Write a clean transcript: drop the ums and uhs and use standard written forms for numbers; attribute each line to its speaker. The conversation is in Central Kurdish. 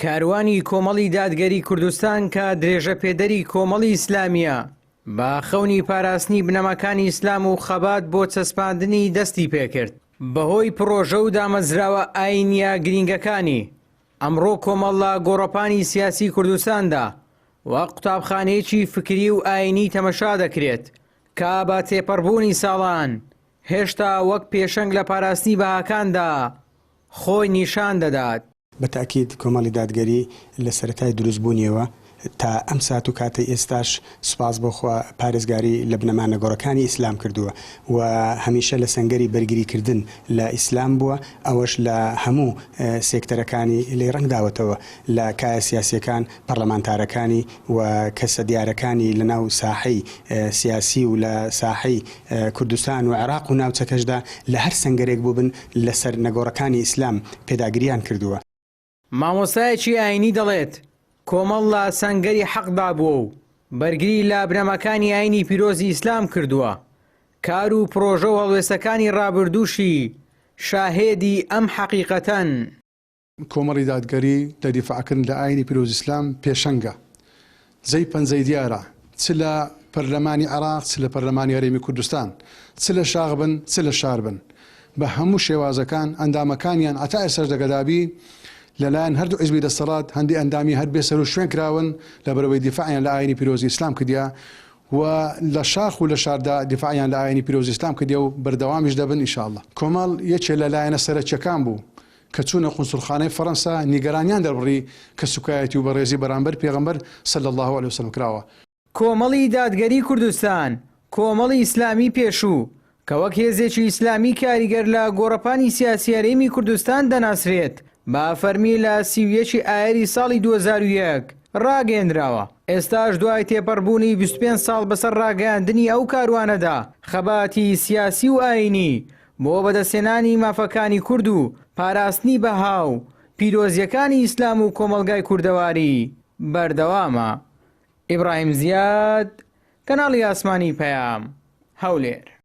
Speaker 1: کاروانی کۆمەڵی دادگەری کوردستان کە درێژەپێدەری کۆمەڵی ئیسلامییە، بە خەونی پاراستنی بنەماکانی ئیسلام و خەبات بۆ چەسپاندنی دەستی پێکرد. بەهۆی پڕۆژە و دامەزراوە ئایینییە گرینگەکانی، ئەمڕۆ کۆمەڵ لە گۆڕەپانی سیاسی کوردستاندا وەک قوتابخانەیەکی فکری و ئایینی تەمەشا دەکرێت کە بە تێپەڕبوونی ساڵان هێشتا وەک پێشەنگ لە پاراستنی بەهاکاندا خۆی نیشان دەدات.
Speaker 2: بە تەئکید کۆمەڵی دادگەری لە سەرەتای دروستبوونیەوە تا ئەم سات و کاتەی ئێستاش سوپاس بۆ خوا پارێزگاری لە بنەما نەگۆڕەکانی ئیسلام کردووە و هەمیشە لە سەنگەری بەرگریکردن لە ئیسلام بووە، ئەوەش لە هەموو سێکتەرەکانی لێی ڕەنگ داوەتەوە لە کایە سیاسییەکان، پەڕلەمانتارەکانی و کەسە دیارەکانی لە ناو ساحەی سیاسی و لە ساحەی کوردستان و عێراق و ناوچەکەشدا لە هەر سەنگەرێک بووبن لەسەر نەگۆڕەکانی ئیسلام پێداگریان کردووە.
Speaker 1: مامۆستایەکی ئاینی دەڵێت، کۆمەڵ لە سەنگەری حەقدا بووە و بەرگری لە بنەماکانی ئاینی پیرۆزی ئیسلام کردووە، کار و پڕۆژە و هەڵوێستەکانی ڕابردووشی شاهێدی ئەم حەقیقەتەن.
Speaker 3: کۆمەڵی دادگەری لە دیفاعکردن لە ئاینی پیرۆزی ئیسلام پێشەنگە، جێی پەنجەی دیارە، چ لە پەرلەمانی عێراق چ لە پەرلەمانی هەرێمی کوردستان، چ لە شاخ بن چ لە شار بن، بە هەموو شێوازەکان ئەندامەکانیان عەتا ئێستاش دەگەدابی لەلایەن هەردوو حیزبی دەستەڵات هەندی ئەندامی هەر بێ سەروشوێن کراون لەبەرئەوەی دیفاعیان لە ئاینی پیرۆزی ئیسلام کردیە و لە شاخ و لە شاردا دیفاعیان لە ئاینی پیرۆزی ئیسلام کردیە و بەردەوامیش دەبن ان شاء اللە. کۆمەڵ یەکێ لە لایەنە سەرەکیەکان بوو کە چوونە قونسوڵخانەی فەرەنسا نیگەرانیان دەربڕی کە سوکایەتی و بەڕێزی بەرامبەر پێغەمبەر صلی اللە علیە وسلم کراوە.
Speaker 1: کۆمەڵی دادگەری کوردستان، کۆمەڵی ئیسلامی پێشوو، کە وەک هێزێکی ئیسلامی کاریگەر لە گۆڕەپانی سیاسی هەرێمی کوردستان دەناسرێت، بە فەرمی لە 31 ی ئایاری ساڵی 2001 ڕاگەیەندراوە. ئێستاش دوای تێپەڕبوونی 25 ساڵ بەسەر ڕاگەیاندنی ئەو کاروانەدا، خەباتی سیاسی و ئایینی بۆ بەدەستهێنانی مافەکانی کورد و پاراستنی بەها و پیرۆزییەکانی ئیسلام و کۆمەڵگای کوردەواری بەردەوامە. ئیبراهیم زیاد، کەناڵی ئاسمانی پەیام، هەولێر.